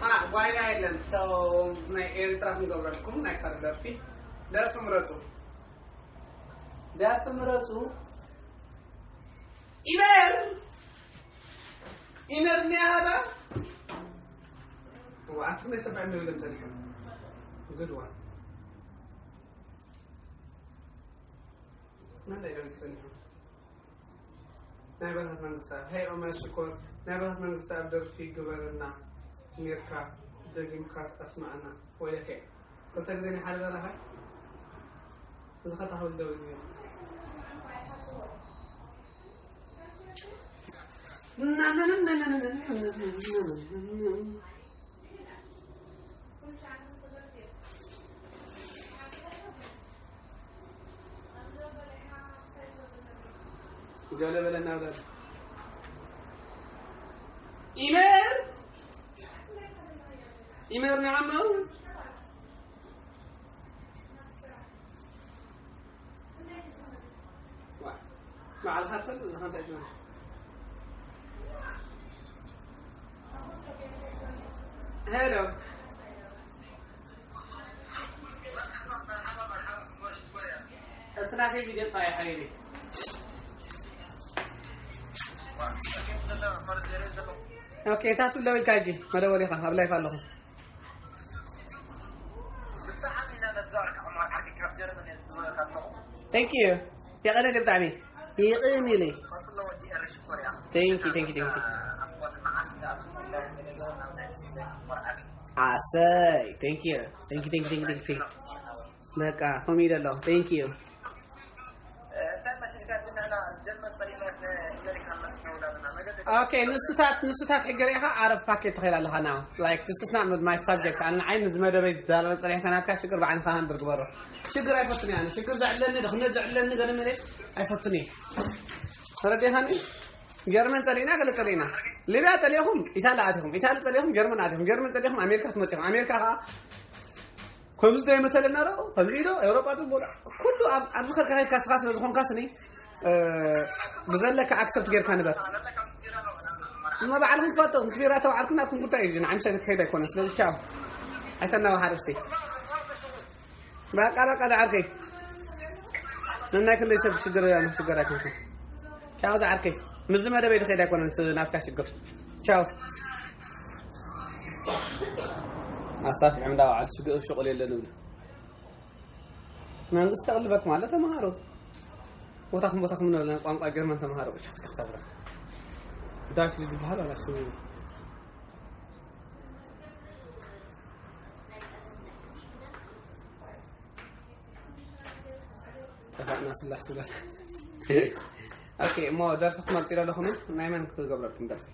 አ ጓይላ የለን። ሰው ናይ ኤርትራ ክንገብረልኩም ናይ ካልእ ደርፊ ደርፊ ምረጹ። ደርፊ ምረጹ። ኢመር ኢመር ኒያራ። ወኣት ናይ ሰብዓ ሚሊዮን ጸኒሑ። ግድዋ መን ዳይረን ተጸኒሑ? ናይ በረኸት መንግስታ። ሄይ ኦመር ሽኮር፣ ናይ በረኸት መንግስታ ኣብ ደርፊ ግበረና ኔርካ፣ ደጊምካ ኣስማዕና። ወይለከ ክልተ ግዜ ናይ ሓደ ደራፋይ እዚ ኸታ ክብል ደው ኢሉ። ገለ በለና ብላ ኢመር ኢመር ንዓመው በዓልካ ትፈልጥ፣ እዚ ኸንታይ ትብል? ሄሎ። እቲ ናተይ ቪድዮ ጥራይ ሓይሊ። ኦኬ፣ ታቱ ደው ኢልካ ሕጂ መደወል ኢኻ፣ ኣብ ላይፍ ኣለኹ። Thank you። የቐነ ብጣዕሚ ይቕን ኢለይ። Thank you, thank you, thank you. ኣሰይ፣ thank you. Thank you, thank you, thank you, thank you. በቃ ከምኡ ኢለ ኣለኹ። Thank you. ኦኬ፣ ንሱታት ንሱታት ሕጂ ርኢኻ ዓረብ ፓኬት ትኽእል ኣለኻ። ናው ላይክ፣ this is not my subject። ኣነ ንዓይ ንዚ መደበይ ዛረብ ጸኒሕካ ናትካ ሽግር ብዓይንኻ ሃንድር ግበሮ። ሽግር ኣይፈቱን እየ ኣነ። ሽግር ዘዕለኒ ዶ ክነ ዘዕለኒ ገለ መለ ኣይፈቱን እየ። ተረዲኻኒ? ጀርመን ጸሊእና፣ ገለ ጸሊእና። ሊብያ ጸሊእኹም ኢታሊ ኣቲኹም፣ ኢታሊ ጸሊእኹም ጀርመን ኣቲኹም፣ ጀርመን ጸሊእኹም ኣሜሪካ ትመጺኹም። ኣሜሪካ ከኣ ከምዚ ዶ ይመሰለና ዶ? ከምዚ ዶ? ኤውሮጳ ጽቡቕ ዶ? ኩሉ ኣብ፣ ኣብዚ ከድካ ከድካ ስኻ ስለ ዝኾንካ ስኒ፣ እ፣ ብዘለካ ኣክሰፕት ጌርካ ንበር። እሞ ባዕልኹም ትፈልጡ፣ ምስ ቢራ ተባዕልኩም ናትኩም ጉዳይ እዩ። ንዓይ ምሳይ ከይድ ኣይኮነን። ስለዚ ቻው። ኣይተናዋሓር እስቲ። በቃ፣ በቃ፣ ዝዓርከይ። ነናይ ክንደይ ሰብ ሽግር፣ ሽግር ኣይኮንኩም። ቻው ዝዓርከይ። ምስዚ መደበይ ዝኸይድ ኣይኮነን፣ ናትካ ሽግር። ቻው። ኣሳፊሖም እንዳወዓሉ ሽግ-፣ ሽቁል የለን ይብሉ። መንግስቲ ተቕልበኩም ኣሎ፣ ተምሃሩ። ቦታኹም፣ ቦታኹም ንበል፣ ቋንቋ ጀርመን ተምሃሩ። ሸፍ ተኽተብረ። ዳይት ዝበሃል ኣላ ሽሙ። ጠፋእና ስላስ ትበል። ኦኬ፣ እሞ ደርፊ ክትመርጡ ኢለ ኣለኹም፣ ናይ መን ክገብረልኩም ደርፊ?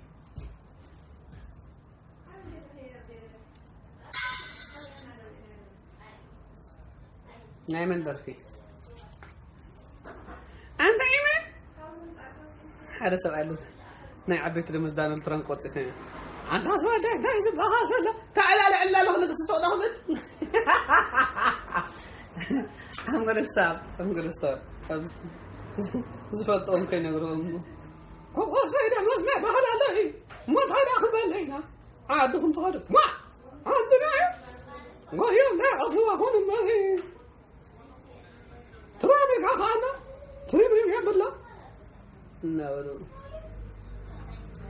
ናይ መን ደርፊ? ኣንታ ኢመን ሓደ ሰብ ኣሎ። ናይ ዓበይቲ ደሞዝ ዳናልድ ትራምፕ ቆርጺ ሰሚዐ። ኣንታ ተወዳይ እንታይ ዝበሃል ዘሎ? ተዕላልዐላ ኣለኹ ንግስቲ ትወጣ ክብል። I'm gonna stop. I'm gonna stop. ዝፈልጦም ከይነግርዎም። ኮኮሰይ ደሞዝ ናይ ባህል ኣለኺ። ሞት ሃዳ ክበለይና። ዓድኹም ትኸዱ። ማ! ዓድና እዩ። ጎዮም ናይ ኣኽዋ ኮን እምበሪ። ትራሜካ ኻና ትሪብሪብ የብላ እናበሉ።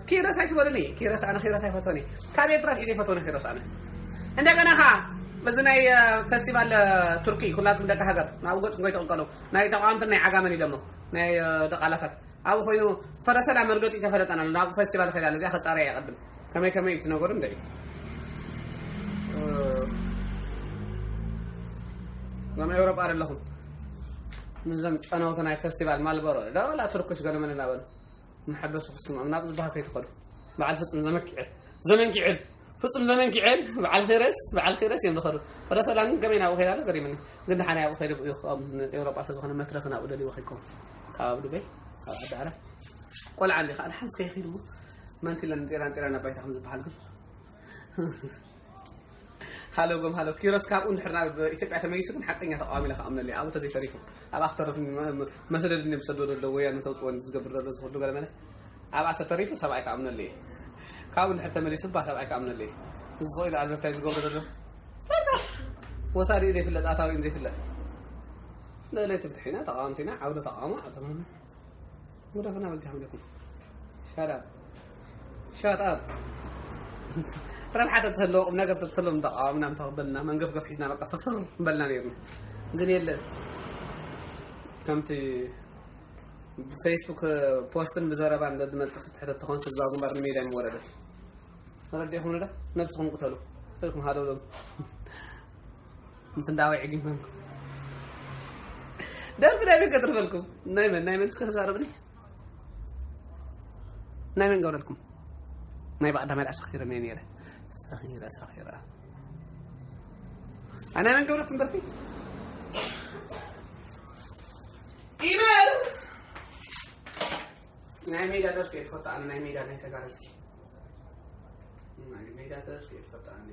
ኪሮስ ኣይትበሉኒ። ኪሮስ፣ ኣነ ኪሮስ ኣይፈትወኒ። ካብ ኤርትራ ሒዘ ይፈትወኒ ኪሮስ ኣነ። እንደገና ኸዓ በዚ ናይ፣ እ፣ ፈስቲቫል፣ እ፣ ቱርኪ ኩላትኩም ደቂ ሃገር ናብኡ ገጽኩም ከይትቕንቀሉ። ናይ ተቃወምትን ናይ ዓጋመን ኢሎሞ። ናይ፣ እ፣ ደቓላታት። ኣብኡ ኮይኑ ፈረሰላ መርገጺ ተፈለጠና ኣሎ። ናብ ፈስቲቫል ከይዳ ነዚኣ ከጻርያ ይቐድም። ከመይ ከመይ እዩ እቲ ነገሩ እንደ እዩ። እ፣ ሎም ኤውሮጳ ኣለኹም። ምስዞም ጨነውቲ ናይ ፈስቲቫል ማልበሮ፣ ዶ ዋላ ቱርክሽ ገለ መን እናበሉ። መሐበሲ ክስትም ናብ ዝበሃል ከይትኸዱ። በዓል ፍጹም ዘመን ኪዕል። ዘመን ኪዕል። ፍጹም ዘመን ኪዕል። በዓል ኺረስ፣ በዓል ኺረስ እዮም ዝኸዱ። ፈረሰላ ግን ከመይ ናብኡ ከይዳ ኣሎ ገሪምኒ። ግን ደሓን ኣብኡ ከይዱ እዩ፣ ከም ኤውሮጳ ስለ ዝኾነ መትረኽ ናብኡ ደልይዎ ከይኮን። ካብ ኣብ ዱበይ፣ ካብ ዓዲ ዓረብ። ቆልዓ እንዲ ከኣ ሓንስ ከይኺድ እሞ፣ መንቲ ኢለን ጤራን ጤራን ኣባይታ ከም ዝበሃል ግን። ሃሎ ጎም ሃሎ። ኪሮስ ካብኡ እንድሕር ናብ ኢትዮጵያ ተመሊሱ ግን ሓቀኛ ተቃዋሚ ኢለ ክኣምነሉ እየ። ኣብኡ ተዘይተሪፉ። ኣብኣ ክተርፍ መ-፣ መ-፣ መሰደድ እንድዮም ዝሰዶ ዘለዉ ወያነ ተውፅኦ ዝገብር ዘሎ ዝኽሉ ገለ መለ። ኣብኣ ተተሪፉ ሰብኣይ ክኣምነሉ እየ። ካብኡ እንድሕር ተመሊሱ እባ ሰብኣይ ክኣምነሉ እየ። እዚ ኢሉ ኣድቨርታይዝ ዝገብሮ ዘሎ ወሳዲ ዘይፍለጥ ኣታዊ ዘይፍለጥ። ለለ ትፍትሒና ተቃወምቲና ዓውደ ተቃውሞ ዓተመና ጉዳፍና በጃ ምለኩም ሻዳ ሻዳ ረብሓ ተተለዎ ቁም ነገር ተተሎም ተቃወምና ምተቀበልና መንገፍ ገፍሒትና በቃ ፍፍር በልና ነርና። ግን የለን ከምቲ ብፌስቡክ ፖስትን ብዘረባን ዝመጽእ ክትሕተት ትኾን ህዝባዊ ግንባር ንሜዳ ይወረደ። ተረዲእኹም ዶ? ነብስኹም ቅተሉ። ኢልኩም ሃለውሎም ምስ እንዳወይ ዕጊም ኮንኩም ደርፊ ናይ መን ከትርፈልኩም? ናይ መን ናይ መን እስከ ተዛረብኒ? ናይ መን ገብረልኩም? ናይ ባዕዳ መልኣ ሰኺረ እየ ነይረ። ሰኺረ ሰኺረ ኣይ ናይ መን ገብረልኩም ደርፊ? ኢመር ናይ ሜዳ ደርፊ እየ ዝፈቱ ኣነ ናይ ሜዳ ናይ ተጋረዝቲ ናይ ሜዳ ደርፊ እየ ዝፈቱ ኣነ